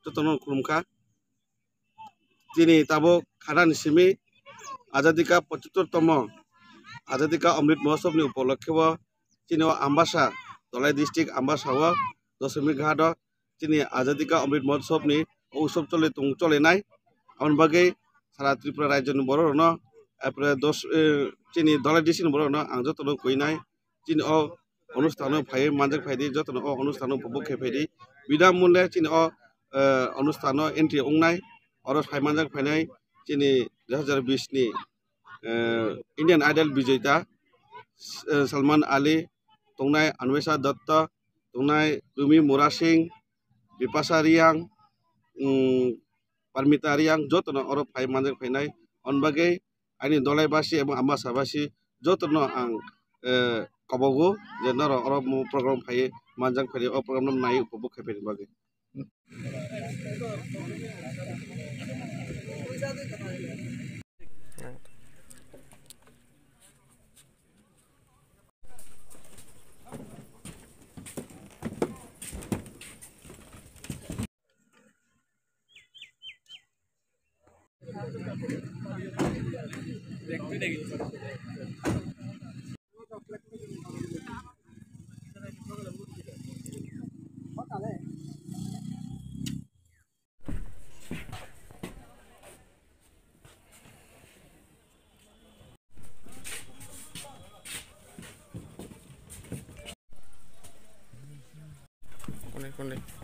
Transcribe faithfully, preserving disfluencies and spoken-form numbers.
jotono khulumkha. Chini tabuk khanani simi Azadi Ka pochattor tomo Azadi Ka Amrit Mahotsav ni upolokhe o chini o Ambasa, Dhalai district Ambasa o Doshami Ghat o chini Azadi Ka Amrit Mahotsav ni o utsav choli tung cholinai. Aboni bagwi sara Tripura rajyo ni borok rokno, apre dos, eh, chini Dhalai district ni borok rokno ang jotono kuinai. Chini o onusthan o phaiwi manjak phaidi, jotono o onusthan o upobhog khe phaidi. Binamule chini o, eh, onusthan o entry wngnai, oro phai manjak phainai chini dui hazar bish ni, eh, Indian Idol bijoita, eh, Salman Ali, tongnai Anwesha Dutta, tongnai Rumi Mura Singh, Bipasha Reang, mm, Parmita Reang, jotono oro phai manjak phainai. Aboni bagwi ani Dhalai basi ebo Ambasa basi jotono ang, eh, kobogo je norok oro mo program phai manjak phaidi, o program no nai upobhog khe phaidi bagwi. Kone, kone.